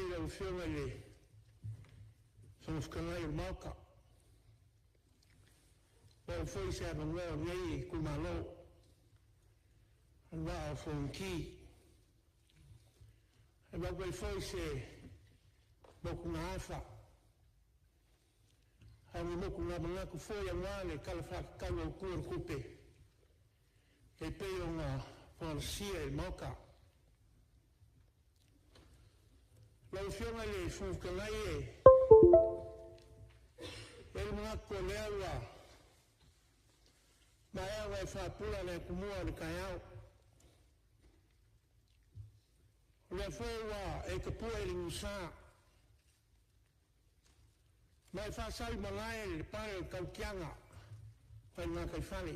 Faafetai i lau Afioga i le Fofoga Fetalai o le Maota ua maua foi se avanoa o lenei itumalo o le Vaa o Fonoti e avatu ai foi se motugaafa, a o ni motugamanatu foi aua le Tala Faatatau Autu o le Tupe e pei ona folasia i le Maota. Lau Afioga i le Fofoga Fetalai, e i ai le manatu o lea ua maea ona e faapula le atumua o le taeao, o lea foi ua e tapue le nuusa ma e faasau i malae le pale o le tautiaga mai le gataifale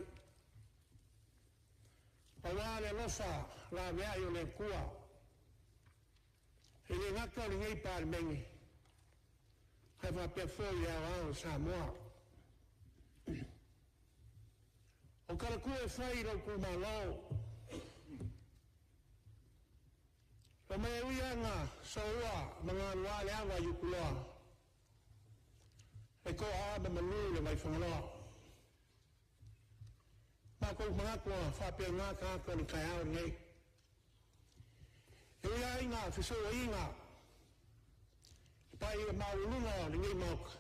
aua le alofa laveai o le Atua, e le gata o lenei Palemene, ae faapea foi le aoao o Samoa. O tala tua e fai i lou itumalo, fai mai e ui lava ina soua ma galua le ava i Utuloa, e toa lava ma malu le Vaifagaloa. Matou te manatu e faapena tagata o le taeao lenei. E ui lava ina fesouaina le paia maualuga o lenei Maota,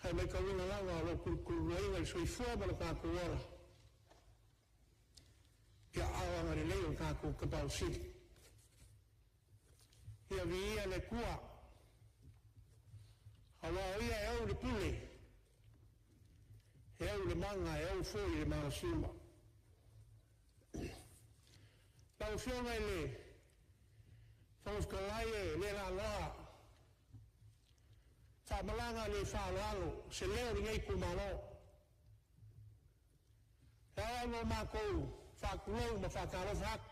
ae maitauina lava o lo o tulutuluaina le soifua ma lo tatou ola i aao agalelei o lo tatou Tapaau Sili. Ia viia le Atua, aua o Ia e ou le pule, e ou le mana e ou foi le malosi uma. Lau Afioga i le Fofoga Fetalai e le laaloa, faamalage le faaaloalo se leo o lenei itumalo. E ao ona matou faatulou ma faatalofa atu,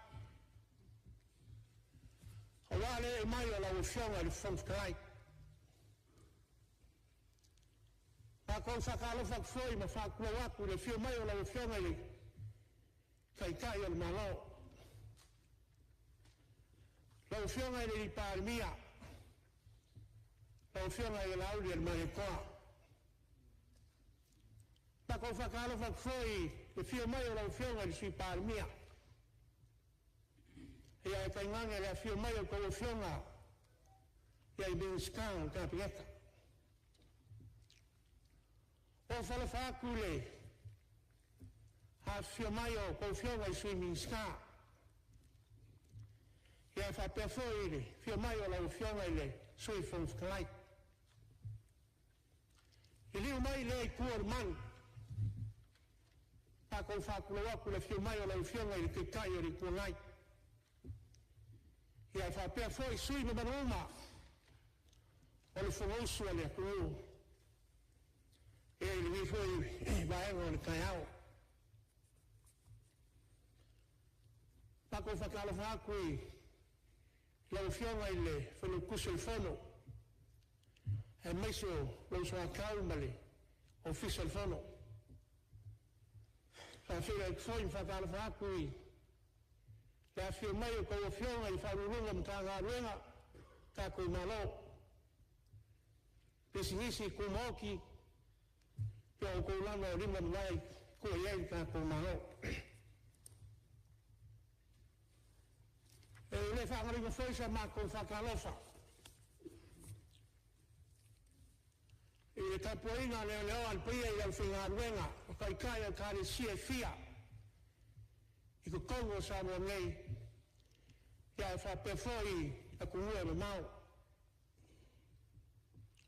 aua le ee mai o lau Afioga i le Fofoga Fetalai. Matou te faatalofa atu foi ma faatulou atu i le afio mai o lau Afioga i le Taitai o le Malo, lau Afioga i le Palemia, lau Afioga Laaulialemalietoa. Matou te faatalofa atu foi i le afio mai o lau Afioga i le Sui Palemia, ae tainane le afifio mai o a outou afioga i Minisita o le Kapeneta. Ofo alofa atu i le afifio mai o a outou afioga i Sui Minisita, e faapea foi le afio mai o lau Afioga i le Sui Fofoga Fetalai. Liliu mai i lea Itu o le Malu, matou te faatulou atu i le afio mai o lau Afioga i le Taitai o le Itu Agai, ae faapea foi sui usufono mamalu uma o le Fonousu a le atunuu i lenei foi vaega o le taeao. Matou te faatalofa atu i lau Afioga i le Failautusi o le Fono, aemaise o lou soatau ma le Ofisa o le Fono. E faafeiloai atu foi ma faatalofa atu i le afifio mai o a outou afioga i Ofisa Sili o Pulega o Matagaluega a le tatou Malo, pisinisi tumaoti, o outou lava o lima ma vae e tua i ai lo tatou Malo. E le faagaloina foi sa matou faatalofa i le tapuaiga leleoa a le paia i le aufaigaluega o taitai o Ekalesia e fia i totonu o Samoa nei, ae faapea foi atunuu e mamao.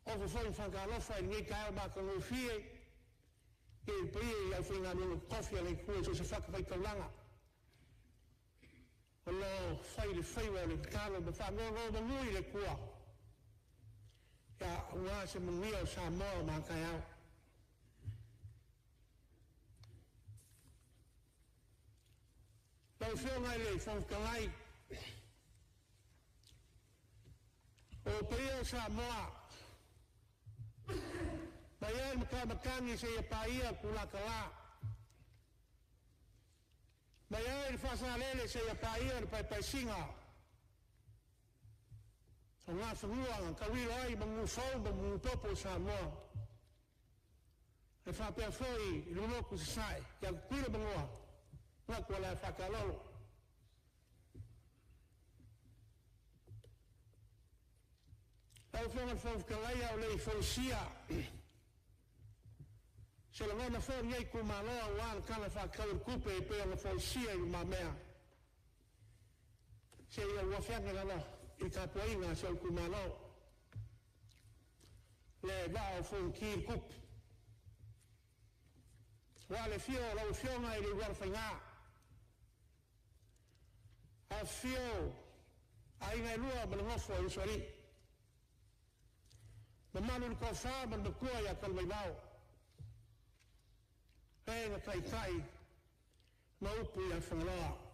Ofo foi ma faatalofa i lenei taeao matagofie i le paia i le aufaigaluega totofi a le Atua i so o se fatafaitaulaga o lo o fai le faiva o le tatalo ma faanonomanu i le Atua aua se manuia o Samoa ma a taeao. Lau Afioga i le Fofoga Fetalai, o paia o Samoa mai lava i le matamatagi seia paia Tulatala, mai lava i le faasalele seia paia le paepaesiga. Fogafanua na tauilo ai manufou ma manupopo o Samoa, ae faapea foi le motu i Sasae ia Tutuila ma Manua, manatu o le a faataalolo. Lau Afioga i le Fofoga Fetalai a o le i folasia se lagona foi o lenei itumalo aua le Tala Faatatau o le Tupe e pei ona folasia i lumamea, se i ou afe ane lava i le tapuaiga a si ou itumalo, le Vaa o Fonoti le Tupu, aua le afio o lau Afioga i le Ulualofaiga, afifio Aiga e Lua ma le nofo a Usoalii, mamalu i le Toafa ma le Matua ia Taluvaivao, e na taitai ma upu ia Fagaloa.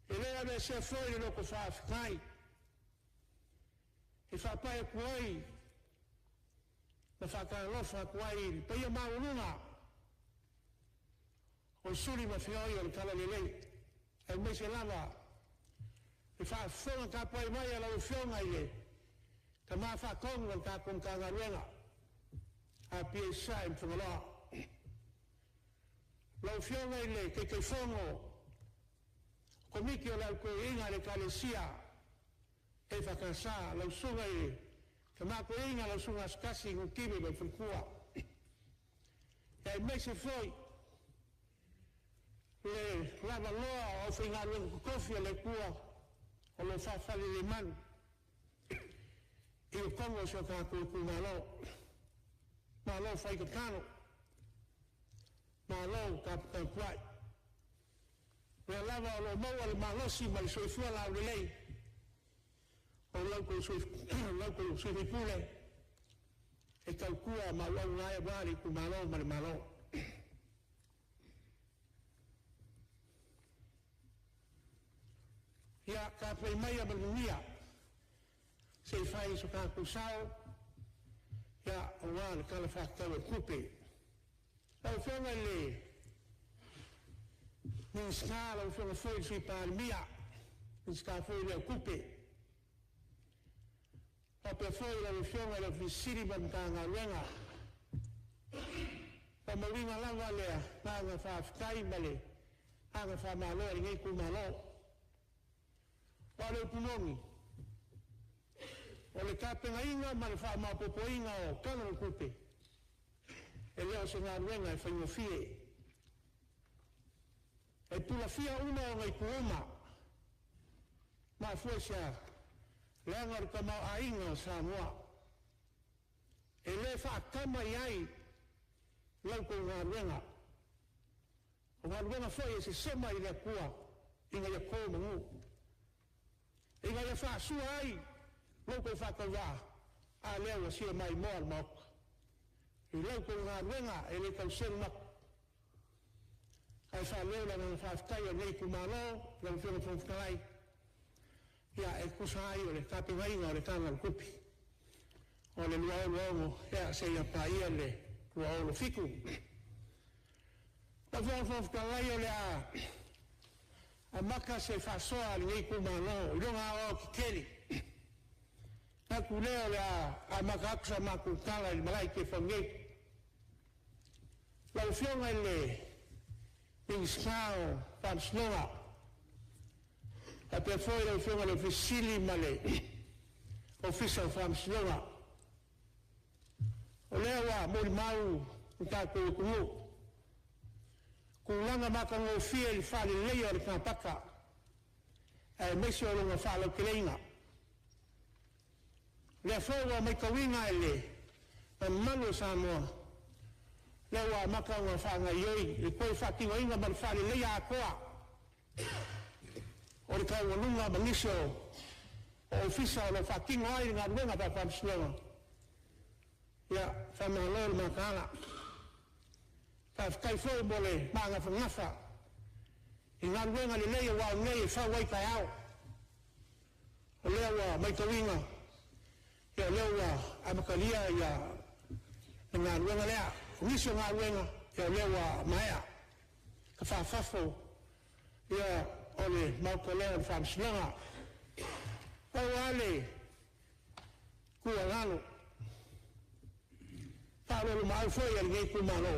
E le aveesea foi le loto faafetai e faapai atu ai ma faatalofa atu ai i le paia maualuga o suli ma feoi o le Talalelei, aemaise lava le faafofoga tapuai mai a lau Afioga i le Tama Faatonu o le tatou Matagaluega, Apia Sasae ma Fagaloa. Lau Afioga i le Taitaifono Komiti o le Au Toeaina a le Ekalesia EFKS, lau Susuga i le Tama Toeaina lau Susuga Asotai Nutime ma lou faletua, aemaise foi le lavaloa o aufaigaluega totofi a le Atua o lo o faafalelemalu i totonu o si o tatou itumalo. Malo fai tatalo, malo taputapuai. O lea lava o lo o maua le malosi ma le soifua laulelei o la outou sui usufono e tautua ma auauna ai aua le itumalo ma le Malo. Ia tapuai maia ma le manuia se i fai so tatou sao aua le Tala Faatatau o le Tupe. Lau Afioga i le Minisita lau Afioga foi i le Sui Palemia, Minisita foi lea o Tupe, faapea foi lau Afioga i le Ofisa Sili o Pulega ma le Matagaluega. E faamauina lava le agaga faafetai ma le agaga faamalo o lenei itumalo. Aua o le upu moni, o le tapenaina ma le faamaopoopoina o Tala o le Tupe, e le o se galuega e faigofie. E pulafia uma ona itu uma. Mafua i se a? Leaga o le tamaoaiga o Samoa, e le faatama i ai la outou galuega. O galuega foi e sesema i le Atua ina ia to manu, ina ia faasua ai lo outou faatauvaa, a lea ua sia maimoa le Maota i la outou galuega e le tau selu atu. Ae faaleo le agaga faafetai o lenei itumalo lau Afioga i le Fofoga Fetalai, e tusa ai o le tapenaina o le Tala o le Tupe o le 2026 seia paia le 2027. Lau Afioga i le Fofoga Fetalai, o le a amata se faasoa a lenei itumalo i lona aoaotetele. Ona manatu lea o le a amata atu sa matou tala i le malae i Tiafau nei. Lau Afioga i le Minisita o Faamasinoga, faapea foi lau Afioga i le Ofisa Sili ma le Ofisa o Faamasinoga, o lea ua molimau le tatou atunuu i tulaga matagofie i le faaleleia o le kapaka aemaise o lona faalauteleina. O lea foi ua matauina e le mamalu o Samoa, o lea ua amata ona faagaoioi le toe faatinoina ma le faaleleia atoa o le taualuga ma nisi o ofisa o lo o faatino ai le galuega faale-Faamasinoga. Ia, faamalo le mataala. Faafetai foi mo le magafagafa i galuega lelei aua o nei e fau ai taeao. O lea ua matauina, o lea ua amatalia le galuega lea. O nisi o galuega, o lea ua maea tafafafo o le maota lea o le Faamasinoga. Pau lava le tuualalo, faaoloolomaau foi a lenei itumalo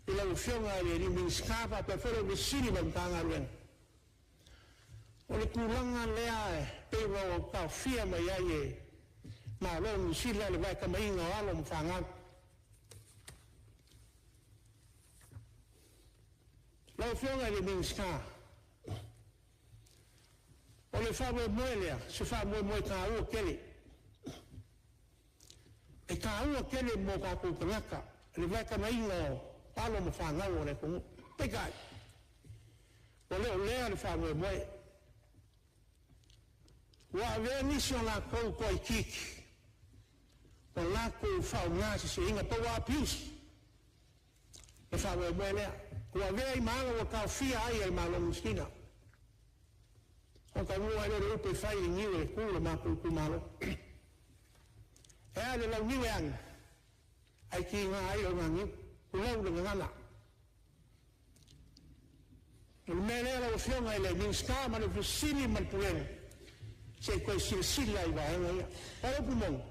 i lau Afioga i le Minisita faapea foi le Ofisa Sili o Pulega o le Matagaluega, o le tulaga lea e pei ona taofia mai ai e le Malo o Niu Sila le vaetamaina o alo ma fanau. Lau Afioga i le Minisita, o le faamoemoe lea, o se faamoemoe taua tele. E taua tele mo tatou tagata le vaetamaina o alo ma fanau a le atunuu. Peitai, ua le o lea le faamoemoe. Ua avea nisi o latou toaitiiti ua latou faaaogaseseina po ua abuse le faamoemoe lea, ua avea ai ma aga ua taofia ai e le Malo o Niu Sila. Ona taunuu ai lea o le upu e fai i le niu e tu le matou itumalo. E a le launiu e agi, ae tiga ai le oganiu, tulou le gagana. O le mea lea lau Afioga i le Minisita ma le Ofisa Sili ma le Pulega, se i toe silasila i vaega ia. Aua o le upu moni,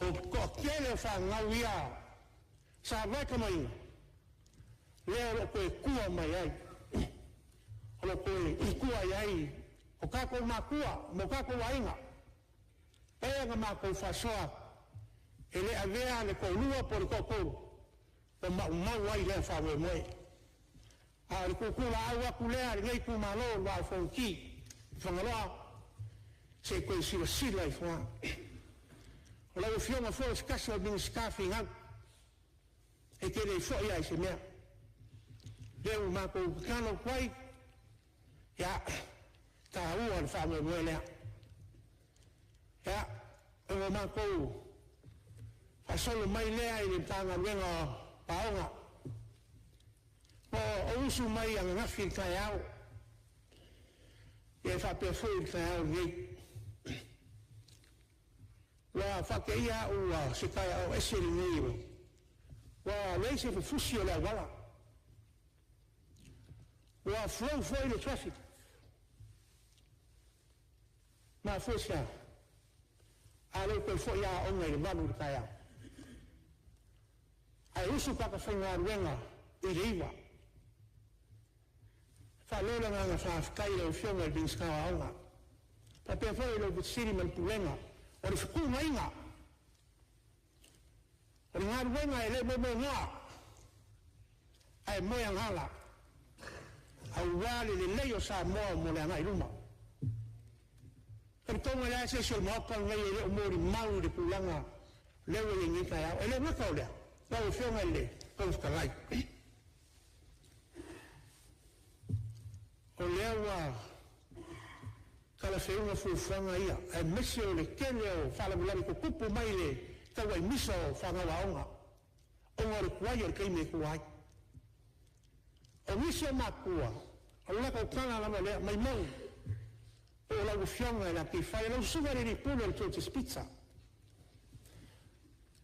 o le toatele o fanau ia sa vaetamaina, lea o lo o toe tua mai ai, o lo o toe tua i ai o tatou matua ma o tatou aiga. E na matou faasoa atu, e le avea le toalua po o le toatolu ua maumau ai lea faamoemoe. A o le tuutuulaau atu lea a lenei itumalo o le Vaa o Fonoti i Fagaloa, se i toe silasila ifo lava. O lau Afioga foi o se tasi o Minisita finau, e te le foi lava i se mea. O lea ua matou tatalo atu ai, ia, e taua le faamoemoe lea. Ia, ona matou faasolo mai lea i le Matagaluega o Aoga. Na ou usu mai ananafi i le taeao, e faapea foi le taeao nei. Ua faateia au ua se taeao ese lenei, ua leai se fufusi o le auala, ua flow foi le traffic. E mafua i se a? A lea ua toe foi aoga i le 8:00 i le taeao, ae usu tagata faigaluega i le 9:00. E faaleo le agaga faafetai i lau Afioga i le Minisita o Aoga, faapea foi le Ofisa Sili ma le Pulega o le fetuunaiga o le galuega e le momoenoa ae moeagala aua le lelei o Samoa mo le agai i luma. E talitonu e leai se isi o le Maota lenei e le o molimau i le tulaga lea ua i ai nei taeao. E le gata o lea, lau Afioga i le Fofoga Fetalai, o lea ua talafeuga fuafuaga ia, aemaise o le tele o faalavelave tutupu mai le tauai misa o fanau aoga, ona o le tuai o le taimi e tua ai. O nisi o matua, o le latou tala lava lea, maumau po o lau afioga i le Atifaia, lau susuga i le alii pule o le George's Pizza,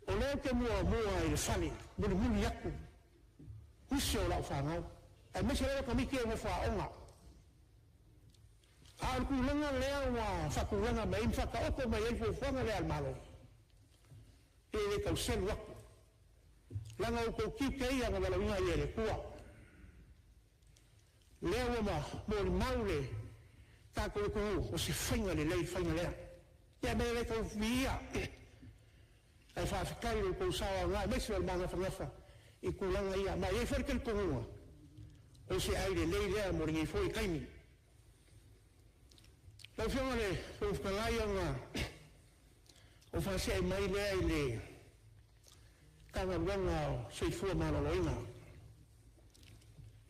o lea ou te muamua i le fale, mulimuli atu nisi o lau fanau, aemaise lava tamaiti ia e nofo aoga. A o le tulaga lea ua faatulaga mai ai ma faataoto mai ai le fuafuaga lea a le Malo, e le tau selu atu, leaga o outou tiute ia na valaauina ai e le Atua. Lea ua molimau le tatou atunuu, o se faiga lelei le faiga lea. Ia ma e le tau viia, ae faafetai i lo outou sao aoga aemaise o le magafagafa i tulaga ia. Ma e i ai foi le talitonuga, o se ai lelei lea mo lenei foi taimi. Lau Afioga i le Fofoga Fetalai, ona ou faasee mai lea i le Matagaluega o le Soifua Maloloina.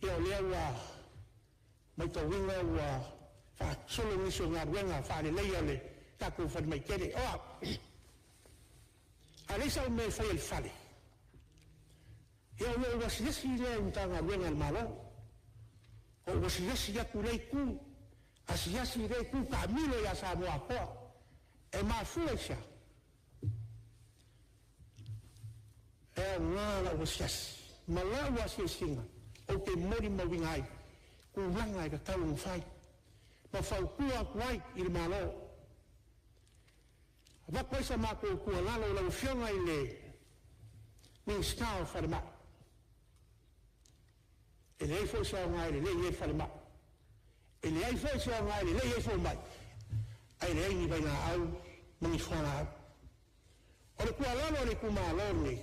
Ia o lea ua matauina ua faasolo nisi o galuega faaleleia o le tatou falemai tele. O au? A leai sau mea e faia i le fale, ia ona ou asiasi lea i Matagaluega a le Malo. Ou asiasi atu i lea itu, asiasi i lea itu, taamilo ia Samoa atoa. E mafua i se a? E aoga lau asiasi ma lau asiasiga ou te molimauina ai tulaga e tatau ona fai. Ma fautua atu ai i le Malo. Avatu ai sa matou tuualalo i lau Afioga i le Minisita o Falemai, e leai foi se aoga e lelei ai le falemai, e leai foi se aoga e lelei ai fomai, ae leai ni vailaau ma ni fualaau. O le tuualalo a le itumalo lenei,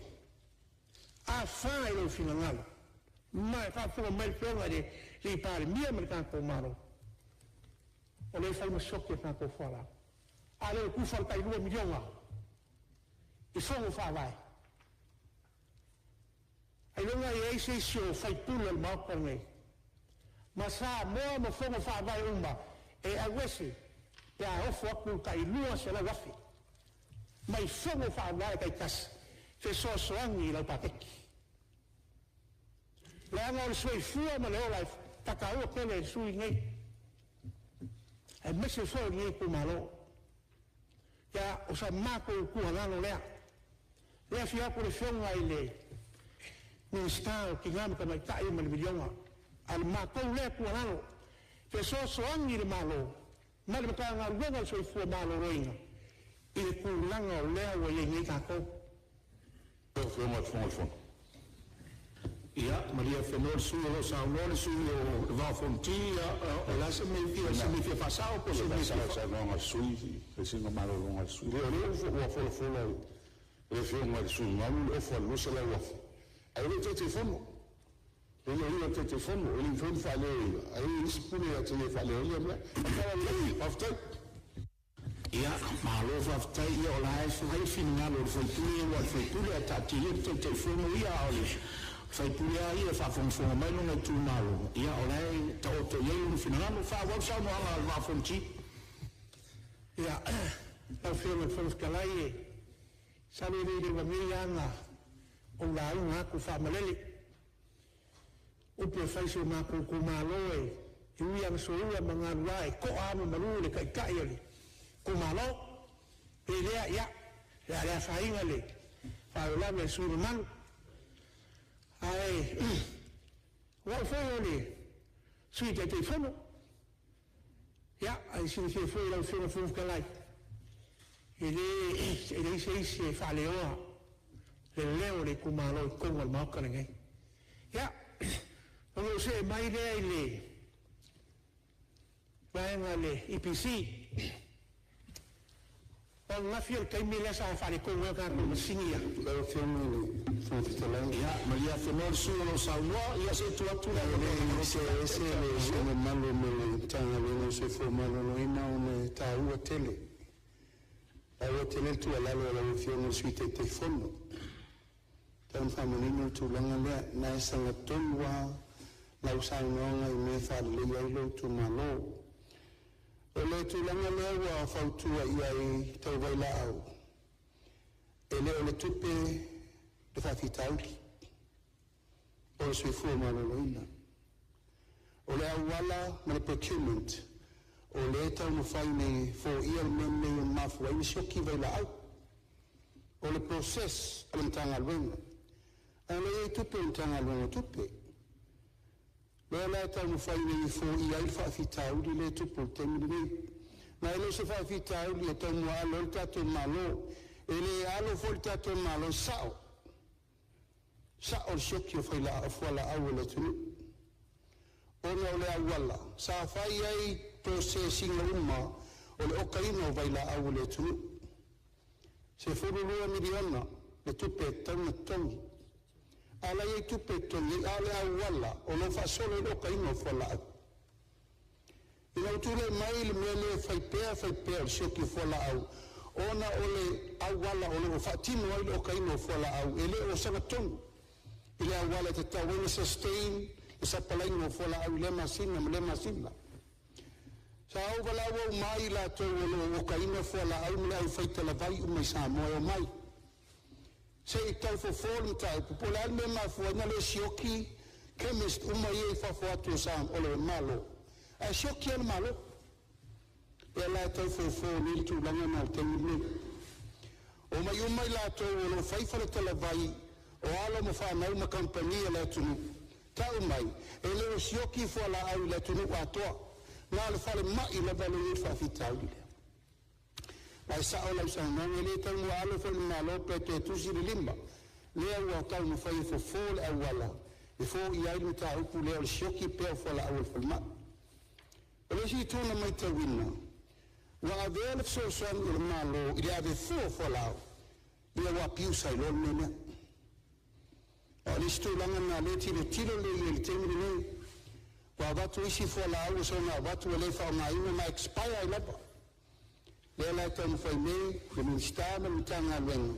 afai lou finagalo ma e faafofoga mai le Afioga i le Palemia ma le tatou Malo, o lea e fai ma sioki a tatou fualaau, a lea ua tufa le tai $2 miliona i Fono Faavae. Ailoga e i ai se isi o faipule o le Maota lenei ma Samoa ma Fono Faavae uma e auese pe a ofo atu le tai 200,000 mai Fono Faavae taitasi fesoasoani i lau paketi. Leaga o le soifua ma le ola e faataua tele e le sui usufono lenei, aemaise foi o lenei itumalo. Ia, o sa matou tuualalo lea. Le afio atu o le Afioga i le Minisita o Tina ma Tamaitai ma le miliona, a o le matou lea tuualalo, fesoasoani i le Malo ma le Matagaluega o le Soifua Maloloina i le tulaga o lea ua i ai nei tatou. Ia, malie afenoa le sui usufono o lo o saunoa le sui usufono o le Vaa o Fonoti. Ia, o le a se mea e fia faasao po o se mea e fia... Saunoaga a le sui usufono, fai sina malologa a le sui usufono. O lea ua folafola e le Afioga i le sui usufono mamalu le ofa i le 200,000, ae le o Taitaifono. E le o ia o le Taitaifono, e le mafai ona faaleo e ia, ae i ai isi pule ia te ia e faaleo ai lea mea. Ma le faaaloalo lava. Faafetai. Ia, malo faafetai. Ia, o la e fai le finagalo o le sui usufono, aua o le sui usufono ae taatia ia le Taitaifono ia, a o le sui usufono lava ia e faafogafoga mai lona itumalo, ia o la e taoto i ai lona finagalo. Faaauau le saunoaga a le Vaa o Fonoti. Ia, lau Afioga i le Fofoga Fetalai, e masalo e le leva nei lava ona ou lauga atu faamalele. Upu e fai i si o matou itumalo, e ui lava ina soua ma galua, e toa lava ma malu le taitai o le itumalo. E le lea, ia, o le a le afaina le faalavelave a le sui usufono mamalu. Ae o au foi o le Sui Taitaifono, ia, ae silafia foi e lau Afioga i le Fofoga Fetalai, e leai se isi e faaleoa le leo o le itumalo i totonu o le Maota lenei. Ia, ona ou see mai lea i le vaega a le EPC. O ananafi o le taimi lea sa faaletonu ai a tatou masini ia. Lau Afioga i le Fofoga Fetalai. Ia, malie afenoa le sui usufono o lo o saunoa, ia se i tuu atu le E avanoa le i see le ese Taitai le o sui le Malo. mamalu ma le Matagaluega o le Soifua Maloloina ona e taua tele, taua tele le tuualalo a lau Afioga i le Sui Taitaifono. E tatau ona faamanino le tulaga lea, na e sagatonu lava lau saunoaga i mea e faaleleia ai lou itumalo. O le tulaga lea ua fautua i ai tau vailaau, e le o le tupe le faafitauli, o le soifua maloloina. O le auala ma le procurement o lea e taumafai nei e foia le mea lenei e mafua ai ona sioki vailaau. O le process a le Matagaluega, a o lea e i ai tupe a le Matagaluega o Tupe, lea la e taumafai nei e foia ai le faafitauli lea e tupu i le taimi lenei. Ma e le o se faafitauli e taumuaalo ai le tatou Malo, e le alo foi le tatou Malo, e sao, sao le sioki o fualaau a le atunuu ona o le auala sa fai ai process ina uma o le okaina o vailaau a le atunuu. E $12 miliona le tupe e tatau ona totogi, a o la e i ai tupe e totogi ai, a o le auala o lo o faasolo ai le okaina o fualaau. Ina ua tulai mai le mea lea e fai pea fai pea o le sioki o fualaau, ona o le auala o lo o faatino ai le okaina o fualaau e le o sagatonu i le auala e tatau ai ona sustain le sapalaiga o fualaau i lea masina ma lea masina. Sa ou valaau uma ai i latou o lo o okaina fualaau ma le aufai talavai uma i Samoa e omai se i tau fofo le mataupu po o le a le mea e mafua ai ona le sioki chemist uma ia i fafo atu o le Malo, ae sioki lava le Malo. O lea la e tau fofo nei le tulaga lena i le taimi lenei. Omai uma i latou o lo o fai faletalavai o alo ma fanau ma kamupani a le atunuu, tau mai e le o sioki fualaau i le atunuu atoa. Na o le falemai lava lea e i ai le faafitauli lea. Ma e sao lau saunoaga, e le taumuaalo foi le Malo pe toe tusi le lima, lea ua taumafai e fofo le auala e foia ai le mataupu lea o le sioki pea o fualaau a le falemai. O le isi itu na matauina, ua avea le fesoasoani a le Malo i le ave fua o fualaau, ia ua abuse ai loa le mea lea. A o le isi tulaga lena o lea e tilotilo lelei i ai i le taimi lenei. Ua avatu isi fualaau ua soona avatu ua le faaaogaina ma expire ai lava. O lea la e taumafai nei le Minisita ma le Matagaluega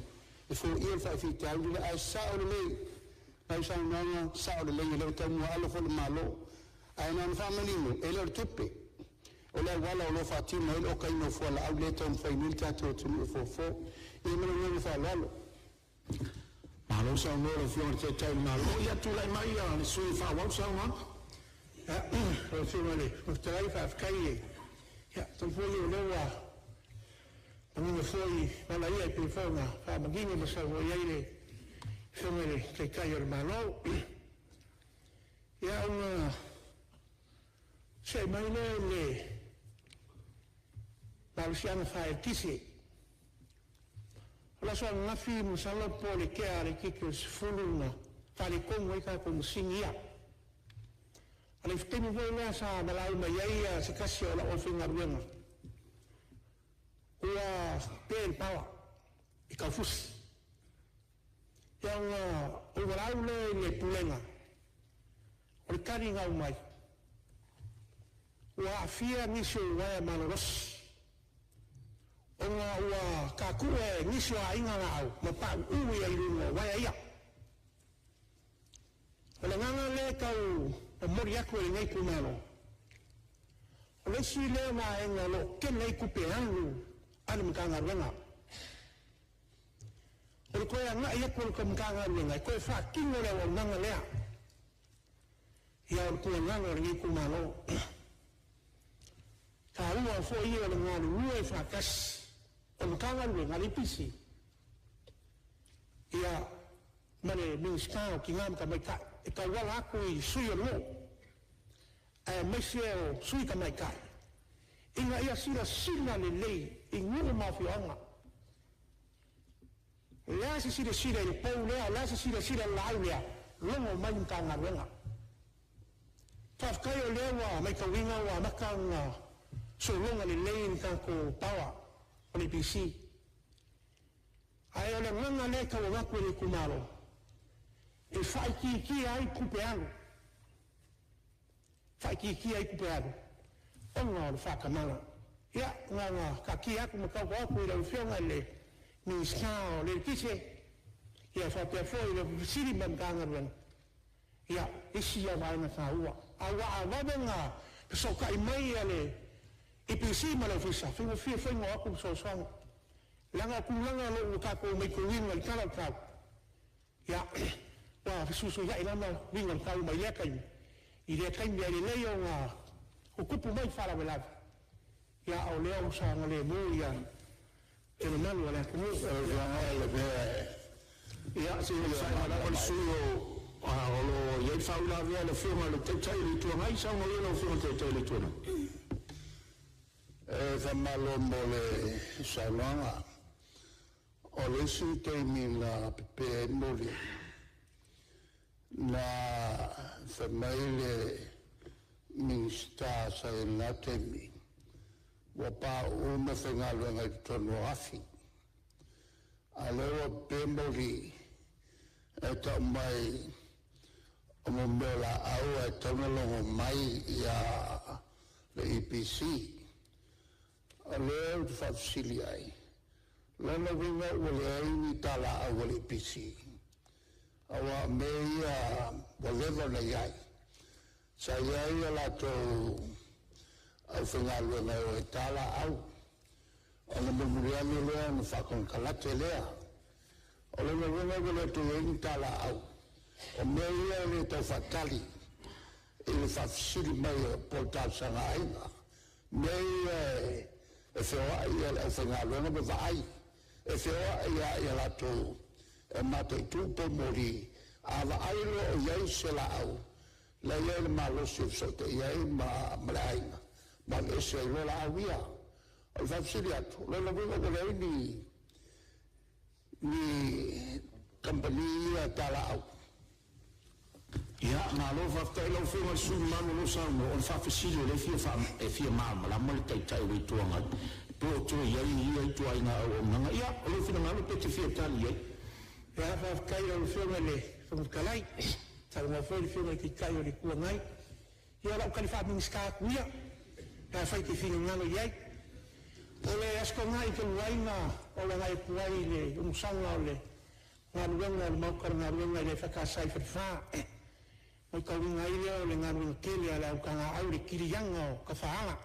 e foia le faafitauli lea. Ae sao lelei lau saunoaga, sao lelei e le o taumuaalo foi le Malo. Ae na ona faamanino, e le o le tupe, o le auala o lo o faatino ai le okaina o fualaau lea e taumafai nei le tatou atunuu e fofo. Ia ma lou agaga faaaloalo. Malo saunoa i lau Afioga i le Taitai o le Malo. Ia tulai mai le sui usufono e faaauau le saunoaga. Lau Afioga i le Fofoga Fetalai, faafetai. Ia, atonu foi o lea ua manino foi vala ia e pei foi ona faamanino ma saunoa i ai le Afioga i le Taitai o le Malo. Ia, ona see mai lea i le malosiaga faaeletise. O le aso ananafi masalo po o le tea laitiiti o le 10 na faaletonu ai tatou masini ia. O le taimi foi lea sa valaau mai ai se tasi o lau aufaigaluega ua pe le power i Taufusi. Ia ona ou valaau lea i le Pulega, o le tali na aumai, ua aafia nisi o uaea malolosi ona ua tatua e nisi o aiga laau ma pauu ai i luga o uaea ia. O le agaga lea e tau momoli atu e lenei itumalo, o le isi lea vaega o lo o tele ai tupe alu a le Matagaluega. O le toe agai atu o le Matagaluega e toe faatino le auaunaga lea. Ia o le tuualalo a lenei itumalo, taua foi ia o le galulue faatasi o Matagaluega a le EPC ia ma le Minisita o Tina ma Tamaitai e tauala atu i Sui o le Nuu aemaise o Sui Tamaitai ina ia silasila lelei i nuu ma afioaga. O le a se silasila i le pou lea, o le a se silasila i le laau lea, logo mai le Matagaluega. Faafetai o lea ua matauina ua amata ona sologa lelei le tatou power o le EPC. Ae o le agaga lea e tau avatu e le itumalo, e faaitiitia ai tupe alu, faaitiitia ai tupe alu ona o le faatamala. Ia na ona taatia atu ma taoto atu i lau Afioga i le Minisita o le Eletise, ia faapea foi le Ofisa Sili ma le Matagaluega, ia isi ia vaega taua. Aua a vave ona fesootai mai le EPC ma le Ofisa, e faigofie foi ona o atu le fesoasoani. Leaga o tulaga o lo o tatou matauina i le tala o le tau, ia ua fesuisuiai lava uiga o le tau mai lea taimi i lea taimi. Ae lelei ona tutupu mai faalavelave, a o lea ua saogalemu le mamalu o le atunuu. Ia, se i onosai mai lava le sui usufono o lo o i ai le faauilavea a le Afioga i le Taitai o le Itu Agai. Saunoa ia lau Afioga i le Taitai o le Itu Agai. E faamalo mo le saunoaga. O le isi taimi na pepe ai moli, na fai mai le Minisita sa i ai i lena taimi, ua pauu meafaigaluega i totonu o afi, a o lea ua pepe moli e tau mai o mea o laau ae tatau ona logo mai le EPC. O lea ou te faafesili ai, o lona uiga ua leai ni talaaui a le EPC? Aua o mea ia ua leva ona i ai. Sa i ai a latou aufaigaluega e o e ta laau, ona mulimuli ane lea ona faakonekarate lea. O lona uiga ua le toe i ai ni talaaui. O mea ia e le tau faatali i le faafesili mai po o le talosaga a aiga. O mea ia e feoai le aufaigaluega ma vaai, e feoai lava i a latou e mataitu poumoli. A vaai loa o i ai se laau la e i ai le malosi e fesootai ai ma le aiga. Ma aveese ai loa laau ia. O le faafesili atu, o lona uiga ua leai ni kamupani ia talaau? Ia, malo faafetai i lau Afioga i le sui usufono mamalu o lo o saunoa. O le faafesili o lea e fia e fia malamalama le Taitai o le Itu Agai, po o toe i ai ia ituaiga auaunaga. Ia, o lou finagalo pe te fia tali i ai. Ia, faafetai i lau Afioga i le Fofoga Fetalai, saunoa foi le Afioga i le Taitai o le Itu Agai. Ia, o lau tali faa-Minisita atu ia, pe afai e te finagalo i ai. O le Aso Toonai talu ai na ou agai atu ai i le umusaga o le galuega o le Maota o le Galuega i le EFKS i Falefa, matauina ai lea o le galuega tele a le autalaau i le kiliaga o tafaala,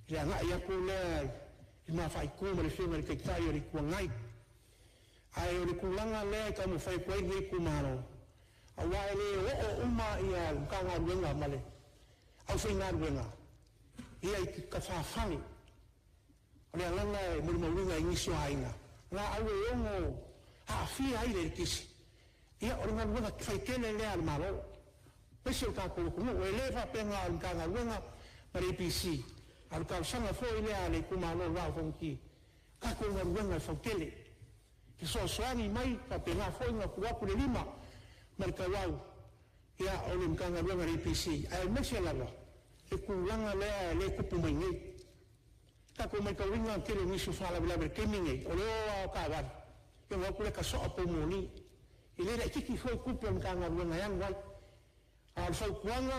i le agai atu lea i le mafaitu ma le Afioga i le Taitai o le Itu Agai. Ae o le tulaga lea e taumafai atu ai lenei itumalo, aua e le oo uma ia le Matagaluega ma le aufaigaluega ia i tafafale. O le agaga e molimauina i nisi o aiga, laau e ono aafia ai le eletise, ia o le galuega faitele lea a le Malo, aemaise o le tatou atunuu. E le faapea na o le Matagaluega ma le EPC, a o le talosaga foi lea a le itumalo o le Vaa o Fonoti, tatou galuega e fautele, fesoasoani mai, faapena foi ona tuu atu le lima ma le tauau ia o le Matagaluega a le EPC, aemaise lava le tulaga lea e tupu mai nei. Tatou matauina le tele o nisi o faalavelave i le taimi lenei, o le o lava o taavale, ia ona o atu lea tasoa poumoli. E le laitiiti foi tupe a le Matagaluega e alu ai. A o le fautuaga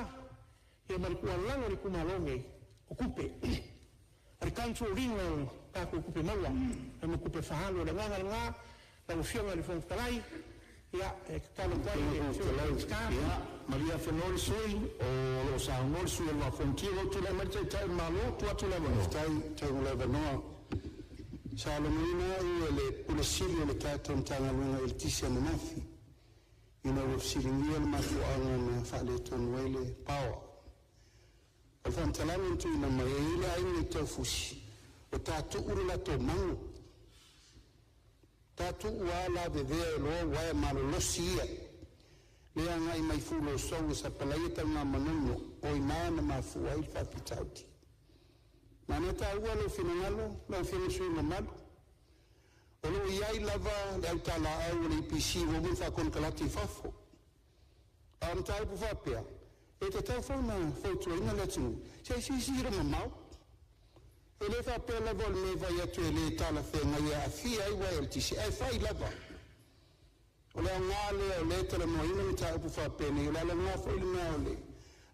ia ma le tuualalo a le itumalo lenei, o tupe. O le control ina o tatou tupe maua ma tupe faaalu. O le agaga lena lau Afioga i le Fofoga Fetalai, ia e tatalo atu ai i le Afioga i le Minisita. Ia, malie afenoa le sui usufono o lo o saunoa le sui usufono o le Vaa o Fonoti. O lo o tulai mai le Taitai o le Malo, tuu atu le avanoa. Faafetai mo le avanoa. Sa logoina au e le Pule Sili o le tatou Matagaluega o Eletise ananafi, ina ua fesiligia le mafuaaga na faaletonu ai le power. O le faamatalaga na tuuina mai, e i ai le aiga i Taufusi ua tatuu le latou mago, tatuu lava lavevea loa uaea malolosi ia lea e agai mai Fuluasou e sapalaia Tanugamanono, o i ina na mafua ai le faafitauli. Ma o lea e taua lou finagalo lau Afioga i le sui usufono mamalu, o lo o i ai lava le autalaau a le EPC ua uma ona faakonekarate i fafo. A o mataupu faapea, e tatau foi ona fautuaina le atunuu, se i silasila mamao. E le faapea lava o le mea e fai atu e le talafeagai e aafia ai uaea eletise, ae fai lava. O le aoga lea o lea e talanoaina mataupu faapenei, o le ala lena foi lena o le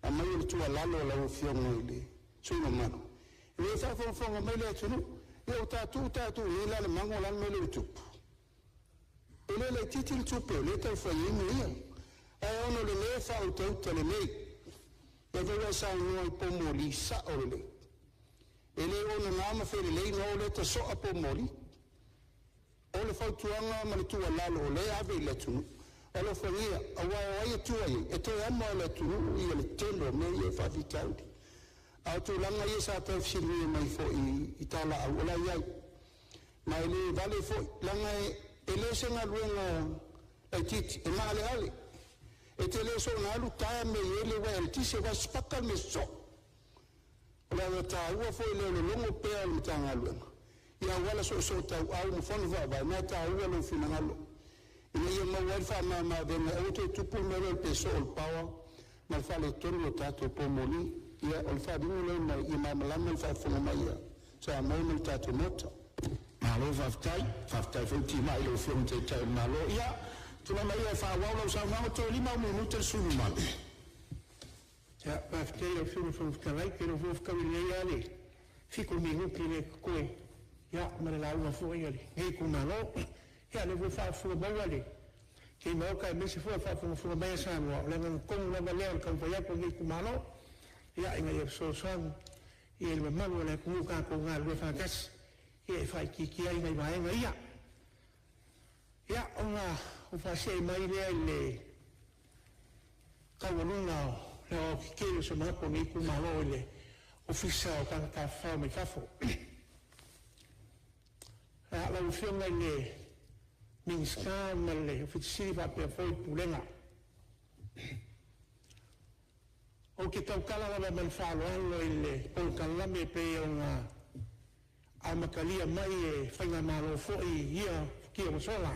aumai o le tuualalo a lau Afioga i le sui usufono mamalu, ina ia faafogafoga mai le atunuu. Ia ua tatuu tatuu nei la le mago, o le a le mea lea ua tupu? E le laitiiti le tupe o lea e tau fai ai mea ia, ae ona o le le faautauta lelei. O lea foi ua e saunoa i poumoli, e sao lelei. E le onaga ma felelei ona o lea tasoa poumoli. O le fautuaga ma le tuualalo o lea e ave i le atunuu, alofagia, aua o ai e tua i ai? E toe amo lava e le atunuu ia le tele o mea ia e faafitauli. A o tulaga ia sa tau fesiligia mai foi i talaaui, o la e i ai. Ma e le vale foi, leaga e le o se galuega laitiiti, e maaleale. E te le soona alu tae mea e i ai le uaea eletise, aua e sipaka le mea sosoo. O le aga taua foi lea o le logo pea o le Matagaluega i auala soosootauau ma fono faavae, ma e taua lou finagalo ina ia maua ai le faamama-avega e aua le toe tupu le mea lea o le pe soo o le power ma le faaletonu o tatou poumoli. Ia, o le faaaliga lea ina ia malamalama le faafofoga mai a Samoa ma le tatou Maota. Malo faafetai, faafetai foi timai i lau Afioga i le Taitai o le Malo. Ia, tulai mai ia e faaauau lau saunoaga, toe lima au minute le sui usufono mamalu. Ia, faafetai i lau Afioga i le Fofoga Fetalai, ou te iloa foi ua fetaui lelei lava le 7 minute lea e totoe, ia ma le lauga foi a lenei itumalo. Ia, o lea foi ua faafofoga maua le Maota aemaise foi o le faafogafoga mai a Samoa, o le agaga tonu lava lea o le taumafai atu o lenei itumalo, ina ia fesoasoani i le mamalu o le atunuu, tatou galulue faatasi e faaitiitia ai nai vaega ia. Ia, ona ou faasee mai lea i le taualuga o le aoaotetele o se manatu o lenei itumalo i le Ofisa o Tagata Tafafao mai Fafo. Lau Afioga i le Minisita ma le Ofisa Sili faapea foi le Pulega, ou te tautala lava ma le faaaloalo i le polokalame. polokalame pei ona amatalia mai e faigamalo foi ia futia ua sola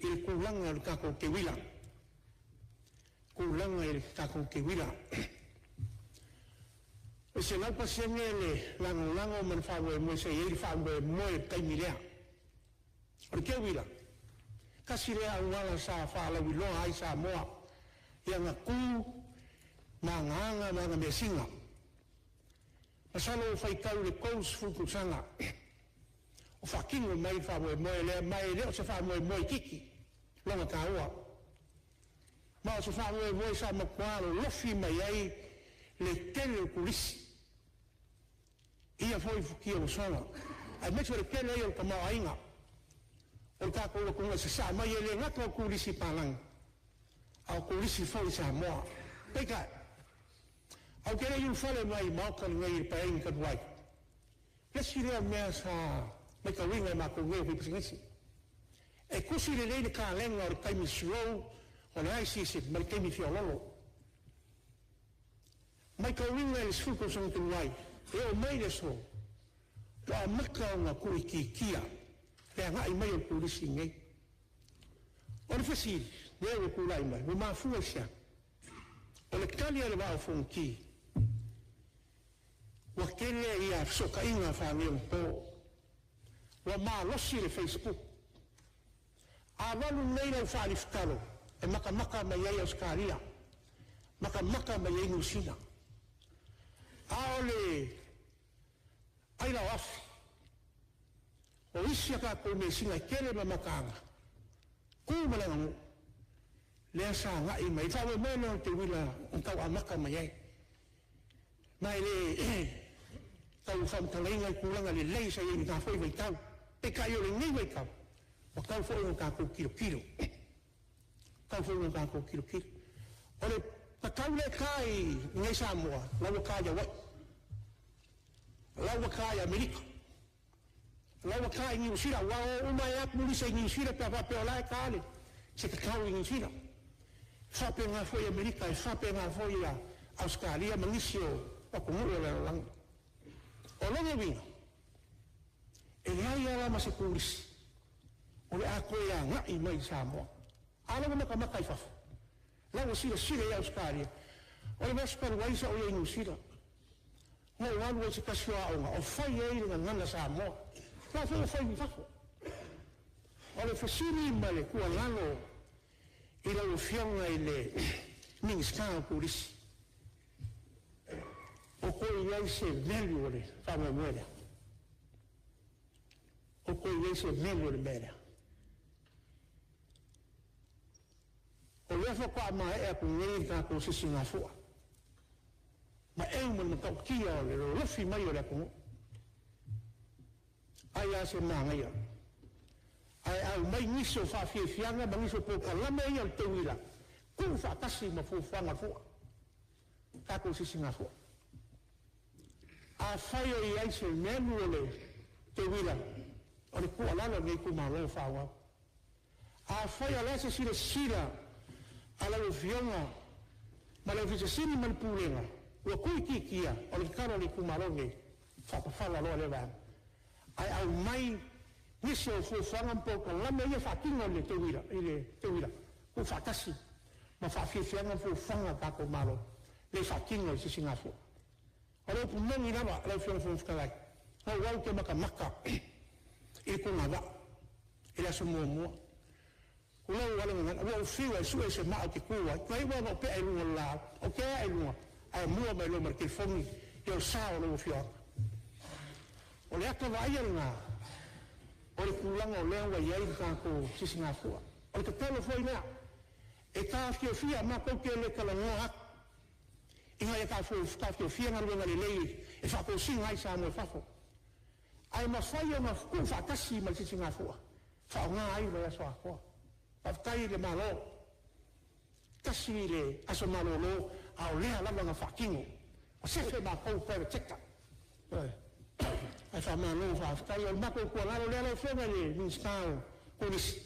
i le tulaga o le tatou teuila, tulaga i le tatou teuila. E 100% le lagolago ma le faamoemoe sa i ai le faamoemoe i le taimi lea. O le teuila, tasi lea auala sa faalauiloa ai Samoa i ana tu ma ana aga ma ana measina. Masalo ua faitau i le 30 tausaga o faatino mai le faamoemoe lea, ma e le o se faamoemoe itiiti lona taua, ma o se faamoemoe sa matua lolofi mai ai le tele o turisi i ia foi futia ua sola, aemaise o le tele ai o le tamaoaiga o le tatou atunuu e sasaa mai, e le gata o turisi palagi, a o turisi foi Samoa. Peitai, ae ou te le i ulufale mai i le Maota lenei i le Paeaiga talu ai, le isi lea mea sa matauina e matou nei o faipisinisi, e tusi lelei le kalena o le taimi slow o le high season ma le taimi feoloolo. Matauina i le 10 tausaga talu ai, e oo mai le aso, ua amata ona tuuitiitia le agai mai o le turisi i inei. O le fesili lea ua tulai mai, ua mafua i se a? O le tali a le Vaa o Fonoti, ua tele ia fesootaiga faaneionapo, ua malosi le Facebook. A alu nei lau faalifitalo e matamata mai ai Ausetalia, matamata mai ai Niu Sila, a o le aila o afi o isi a tatou measina e tele ma mataaga, tu ma le aganuu, lea sa agai mai ai. Le faamoemoe lea o le teuila na tau amata mai ai. Ma e le tau faamatalaina le tulaga lelei sa i ai i lena foi vaitau. Peitai o lenei vaitau, ua tatau foi ona tatou tilotilo, tatau foi ona tatou tilotilo. O le tatau lea e ta i inei Samoa, la ua ta i Hawaii, la ua ta i Amerika, la ua ta i Niu Sila, ua o uma ai lava turisi i Niu Sila pe a faapea o la e ta le se tatau i Niu Sila. E faapena foi Amerika, e faapena foi ia Ausetalia ma nisi o atunuu o le lalolagi. O lona uiga, e leai lava la ma se turisi o le a toe agai mai i Samoa. A lea ua matamata i fafo, la ua silasila i Ausetalia. O le vaiaso talu ai sa ou i ai i Niu Sila, na ou alu ai i se tasi o aoga o fai ai le gagana Samoa. La foi ua fai i fafo. O le fesili ma le tuualalo i lau Afioga i le Minisita o Turisi, o toe i ai se value o le faamoemoe lea? O toe i ai se value o le mea lea? O lea faatoa maea atu nei le tatou sisigafua, ma eu ma le matautia o le lolofi mai o le atunuu. Ai lava se manaia, ae aumai nisi o faafiafiaga ma nisi o polokalame ia o le teuila, tuu faatasi ma fuafuaga a le fua, tatou sisigafua. Afai o i ai se melu o le teuila, o le tuualalo a lenei itumalo faaauau. Afai o le a se silasila a lau Afioga ma le Ofisa Sili ma le Pulega ua tuuitiitia, o le tatalo a le itumalo lenei, faapafala loa lea vaega, ae aumai nisi o fuafuaga ma polokalame ia e faatino i le teuila, i le teuila tuufaatasi ma faafiafiaga ma fuafuaga a le tatou Malo lea e faatino i le sisigafua. O le upu moni lava lau Afioga i le Fofoga Fetalai, na ou alu ou te matamata i le tulavaa i le aso muamua. Tulou lava le gagana, ua ou fiu e sue se maa ou te tu ai, na iu lava ina ou pea i luga o le laau, ou te ae i luga, ae mua mai loa ma le telefoni o le sao o lau afioaga. O le ata vaaia lena o le tulaga o lea ua i ai le tatou sisigafua. O le tatalo foi lea, e taofiofia, matou te le talanoa atu ina ia taofiofia galuega lelei e faatosina ai Samoa i fafo, ae mafai ona tuufaatasi ma le sisigafua, faaaoga ai le vaiaso atoa. Faafetai i le Malo, tasi le aso malolo, a o lea lava na faatino, ua sefe matou private sector. Ae faamalo faafetai. O le matou tuualalo lea lau Afioga i le Minisita o Turisi,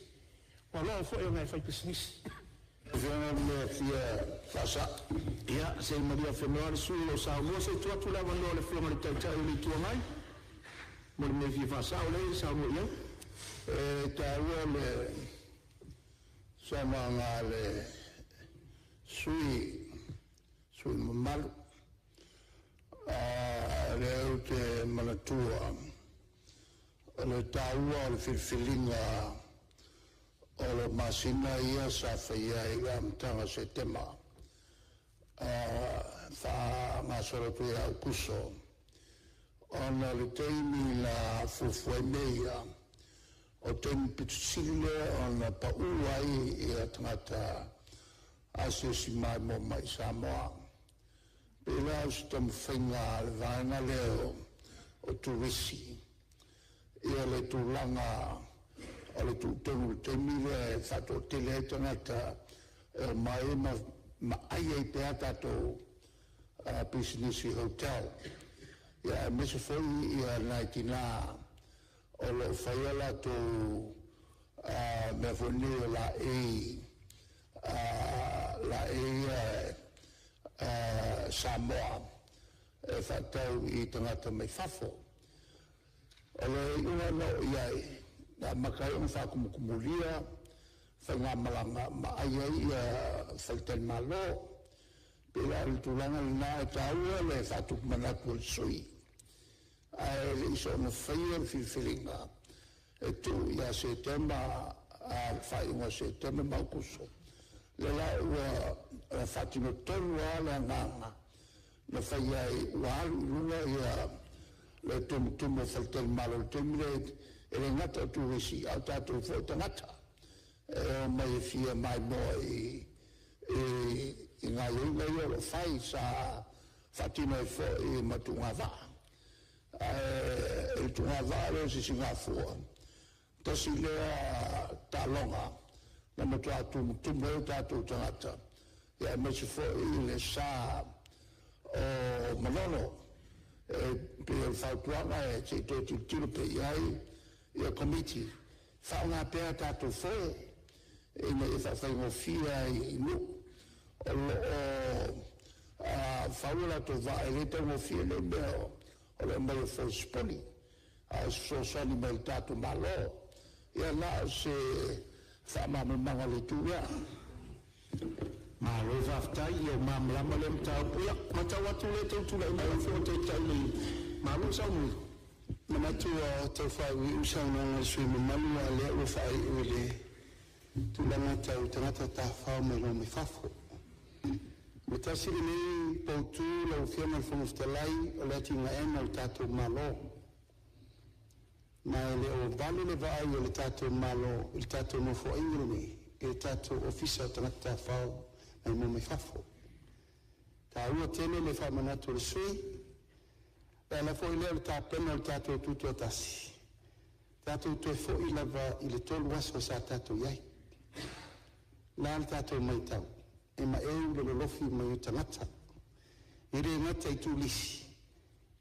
ua loa foi ona e faipisinisi. Afioga mea fia faasa'o. Ia, se i malie afenoa le sui usufono o lo o saunoa se i tuu atu le avanoa i le Afioga i le Taitai o le Itu Agai mo le mea e fia faasao lea e saunoa i ai. E taua le saunoaga a le sui mamalu. O lea ou te manatua o le taua o le filifiliga o le masina ia sa faia i le amataga o Setema faagasolo atu ia Aokuso, ona o le taimi na fuafua ai mea ia, o taimi pito sili lea ona pau ai ia tagata asiasi maimoa mai i Samoa. E pei la o se taumafaiga a le vaega lea o turisi ia le tulaga o le tuutonu i le taimi lea e faatoatele ai tagata e omai ma ai ai pea tatou pisinisi hotel, ia aemaise foi ia nai tina o lo o faia latou mea foi nei o laei, laei Samoa e faatau i tagata mai fafo. O le iuga na oo i ai, na amata ai ona faatumutumulia faigamalaga ma ai ai ia faletalimalo. Pei la o le tulaga lena e taua le faatupu manatu o le sui usufono, ae le i soona faia le filifiliga e tuu ia Setema, le faaiuga o Setema ma Aokuso, lea la ua faatino tonu lava le agaga na fai ai, ua alu i luga ia le tumutumu o faletalimalo i le taimi lea, e le gata o turisi a o tatou foi tagata e omai e fia maimoa i gaoioiga ia o lo o fai sa faatino ai foi ma tuugavaa. Ae i le tuugavaa lea o Sisigafua, tasi lea taaloga na matua tumutumu ai o tatou tagata, ia aemaise foi le sa o Manono. E pei o le fautuaga e se i toe tilotilo pea i ai ia Komiti, faaaoga pea tatou foe ina ia faafaigofie ai i nuu o lo o fau o latou vaa. E le taugofie nei mea o le aumai o foe sipuni, a o se fesoasoani mai le tatou Malo. Ia na o se faamalamalamaga o le itu lea. Malo faafetai, ia ua malamalama lea mataupu. Ia, matau atu o lea e tau tulai mai lau Afioga i le Taitai o le Malo e saunoa. Manatu ua tau faaiuiu le saunoaga a le sui usufono mamalu, a o lea ua faaiu i le tulaga tau tagata tafafao maimoa mai fafo. Ua tasi lenei poutu lau Afioga i le Fofoga Fetalai o le atinaeina o le tatou Malo, ma e le o vale le vaai a le tatou Malo i le tatou Nofoaiga lenei i le tatou Ofisa o Tagata Tafafao Maimoa mai Fafo. E taua tele le faamanatu a le sui usufono, e ala foi lea o le tapena o le tatou tutoatasi, tatou toe foi lava i le 3 aso sa tatou i ai. O le a le tatou matau? E maeu le lolofi mai o tagata, e le gata i turisi,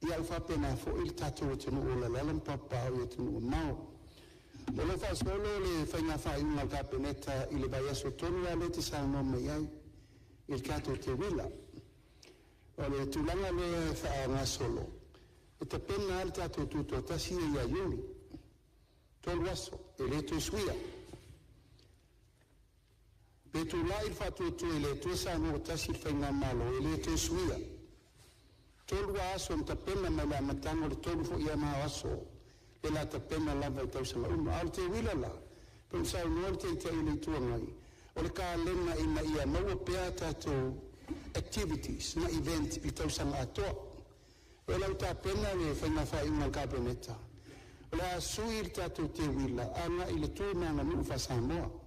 ae ua faapena foi le tatou atunuu o lo o alaala ma papaaao i atunuu mamao. O lo o faasolo le faiga faaiuga a le Kapeneta i le vaiaso tonu lava lea e te saunoa mai ai i le tatou teuila. O le tulaga lea e faagasolo, e tapena lava le tatou tutoatasi ia Iuni, 3 aso, e le toe suia. Pe tulai le Faatuatua i le Atua Samoa ua Tasi i le Faigamalo, e le toe suia. 3 aso na tapena mai le amataga, o le tolu foi lava na o aso o le a tapena lava i tausaga uma. A o le teuila la, e pei ona saunoa le Taitai o le Itu Agai, o le kalena ina ia maua pea tatou activities ma event i le tausaga atoa. O la ua tapena le faiga faaiuga a le Kapeneta, o le a sui le tatou teuila agai i le tu ma le aganuu faa-Samoa,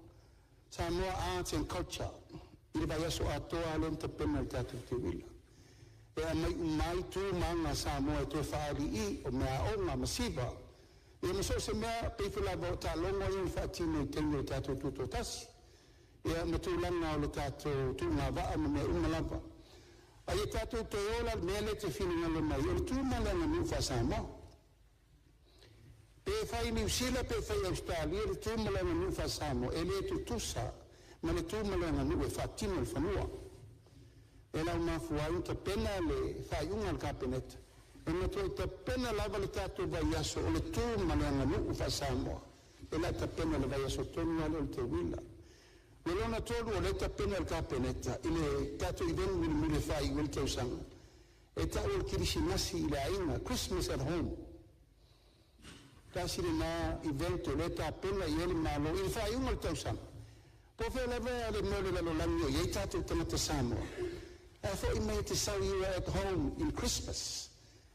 Samoa Arts and Culture, i le vaiaso atoa lea na tapena e le tatou teuila. E aumai uma ai tu ma aga a Samoa e toe faaali'i, o meaaoga, masiva, ia ma so o se mea, pei foi lava o taaloga ia na faatino i taimi o le tatou tutoatasi, ia ma tulaga o le tatou tuugavaa ma mea uma lava. A ia tatou toe o la i le mea lea e te finagalo mai ai, o le tu ma le aganuu faa-Samoa. Pe fai i Niu Sila pe fai i Ausetalia le tu ma le aganuu faa-Samoa, e le tutusa. Ma le tu ma le aganuu e faatino le fanua. E lau mafua ai ona tapena le faaiuga a le Kapeneta, e matuai tapena lava le tatou vaiaso o le tu ma le aganuu faa-Samoa, e le a tapena i le vaiaso tonu lava lea o le teuila. O le lona tolu o lea e tapena e le Kapeneta i le tatou event mulimuli e faaiu ai le tausaga, e ta'u o le Kerisimasi i le Aiga, Christmas at Home. Tasi lena event o lea e tapena i ai le Malo i le faaiuga o le tausaga. Po o fea lava le mea o le lalolagi o i ai tatou tagata Samoa, ae foi mai e te sau, you are at home in Christmas.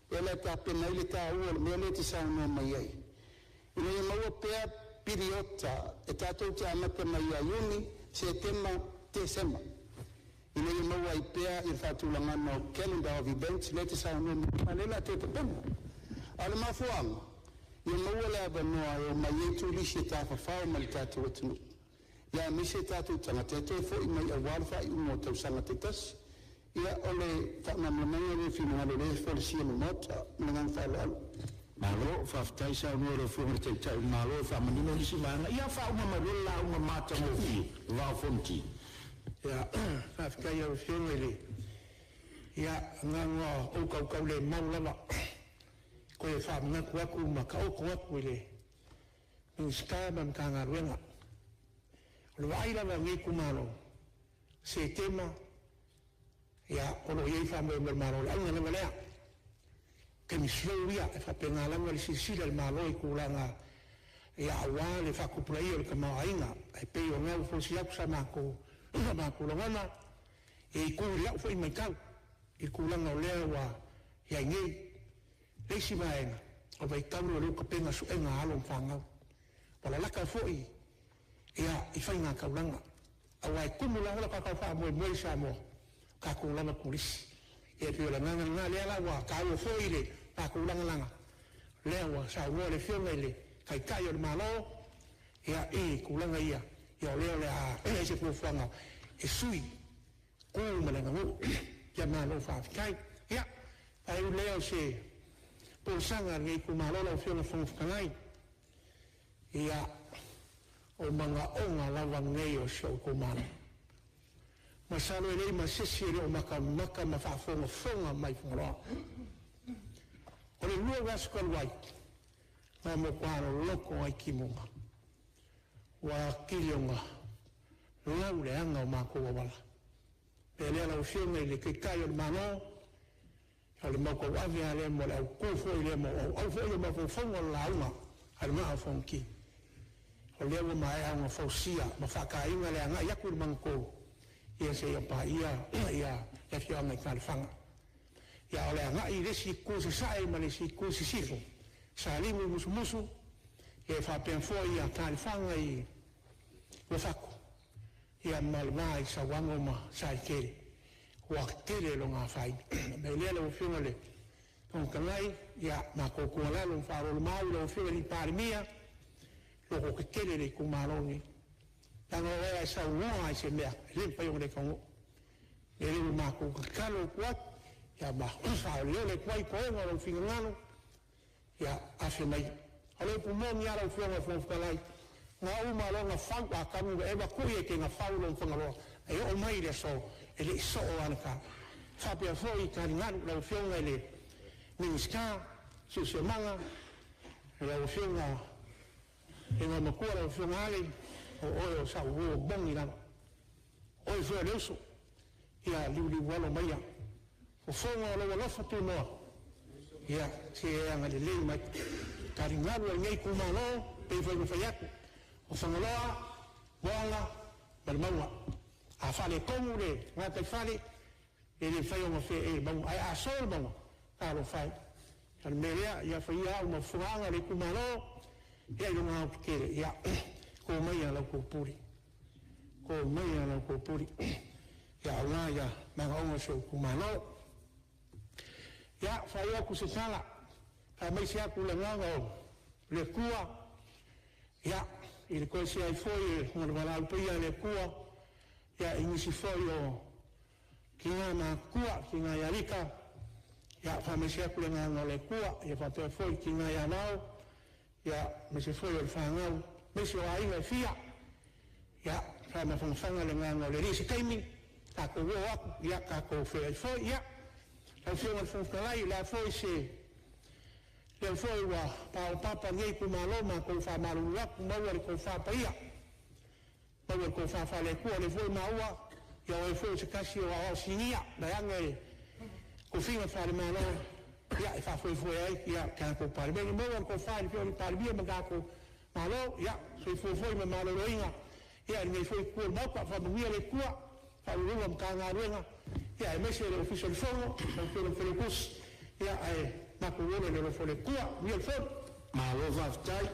Lea la e tapena ai le taua o le mea lea e te saunoa mai ai, ina ia maua pea piriota e tatou te amata mai ia Iuni, Setema, Tesema, ina ia maua ai pea i le faatulagaga o calendar of events lea e te saunoa mai ai, ma o lea o le a toe tapena. A o le mafuaaga, ia maua le avanoa e omai ai turisi e tafafao mai i le tatou atunuu, ia aemaise tatou tagata e toe foi mai aua le faaiuga o tausaga taitasi. Ia, o le faamalamalamaga lea o finagalo o lea e folasia i le Maota. Ma le agaga faaaloalo. Malo faafetai saunoa i lau Afioga i le Taitai o le Malo e faamanino nisi vaega. Ia faauma mai loa le lauga matagofie, le Vaa o Fonoti. Ia, faafetai i lau Afioga i le ia agaga o ou tautaulemau lava, toe faamanatu atu ma taoto atu i le Minisita ma le Matagaluega. O le vaai lava a lenei itumalo, Setema, ia o lo o i ai faamoemoe o le Malo, o le auga lava lea, taimi slow ia, e faapena lava le silasila a le Malo i tulaga ia aua le faatupulaia o le tamaoaiga. E pei o lena ua folasia atu sa matou lagona e itu i lau foi matau i le tulaga o lea ua i ai nei. Le isi vaega, o le vaitau lea o lea ua tapena suega a alo ma fanau, ua lalata foi ia i faigataulaga, aua e tumu lava le tatou faamoemoe i Samoa, o tatou lava turisi. Ia e pei o le agaga lena, lea la ua taua foi le matou lagalaga, lea ua saunoa le Afioga i le Taitai o le Malo, ia i tulaga ia, ia o lea o le a i ai se fuafuaga e sui tu ma le aganuu. Ia malo faafetai. Ia, faaiu lea o se folasaga a lenei itumalo lau Afioga i le Fofoga Fetalai, ia o manaoga lava nei o si ou itumalo. Masalo e leai ma se isi e le o matamata ma faafogafoga mai i Fagaloa. O le 2 vaiaso talu ai, na matua loloto ai timuga, ua atili ona lauleaga o matou auala. O le mea lea lau Afioga i le Taitai o le Malo, o le mau tauave lava lea mo le autu foi lea ma o auau foi o mafaufauga o le lauga a le Maa o Fonoti. O lea ua maea ona fausia ma faataina le agai atu i le magatolu ia seia paia ia le afioaga i Talefaga. Ia a o le agai i le isi itu i sasae ma le isi itu i sisifo, Salimu i Musumusu ia e faapea foi ia Talefaga i Uafato ia ma le va i Sauano ma Saletele, ua tele lona afaina. O le mea lea lau Afioga i le Fofoga Fetalai, ia matou tuualalo ma faaoloolomaau i lau Afioga i le Palemia, lototetele le itumalo lenei, leaga o oe a e saunoa lava i se mea, e le mafai ona le taunuu. O le mea lea ua matou tatalo atu ai, ia ma faaoleole atu ai toega o lou finagalo, ia afe maia. O le upu moni lava lau Afioga i le Fofoga Fetalai, na uma loa gafau, Atamu ma Eva, tuu ia e te gafau lona Fagaloa, e oo mai i le aso, e le i soo lava le ta. E faapea foi taligalu lau Afioga i le Minisita o Siosiomaga, lau Afioga i le Igoamatua lau Afioga Ale, o oe o sau uo moni lava. O oe foi o le uso, ia liuliualo maia, fofoga o lou alofa tunoa, ia se i e agalelei mai. Taligalu a lenei itumalo, pei foi ona fai atu, o Fagaloa, Moaga ma le Mauga. A faaletonu le gataifale, e le mafai ona feei e le mauga, ae a so le mauga, talofa e. O le mea lea, ia fai au ma fofogaaga a le itumalo, ia i lona aotetele, ia to maia lau outou pule, to maia lau outou pule, ia aua ia manaoga o si ou itumalo. Ia, faaiu atu se tala, faamaise atu le agaga o le Atua, ia, i le toesea ai foi o le valaau paia a le Atua, ia i nisi foi o tina matutua, le tina ia Lita, ia faamaise atu le agaga o le Atua, ia faapea foi le tina ia Mao, ia aemaise foi o le fanau, aemaise o aiga e fia. Ia faamafanafana le agaga o le Alii. I se taimi tatou oo atu, ia tatou feiloai foi. Ia, lau Afioga i le Fofoga Fetalai, o le a foi se leo foi ua paopapa o lenei itumalo, matou faamalulu atu, maua le tofa paia, maua le tofa faale-Atua. O lea foi ua maua, ia o oe foi o se tasi o aoao sinia vaeane tofiga faale-Malo e faafoefoe ai le tatou Palemene. Maua le tofa i le Afioga i le Palemia ma le tatou Malo, ia soifua foi ma ia maloloina i lenei foi itu o le Maota. Faamanuia le Atua i Ofisa Sili o Pulega o Matagaluega aemaise le Ofisa o le Fono, lau Afioga i le Failautusi. Ia ae matou ola i le alofa o le Atua. Manuia le fono. Malo faafetai.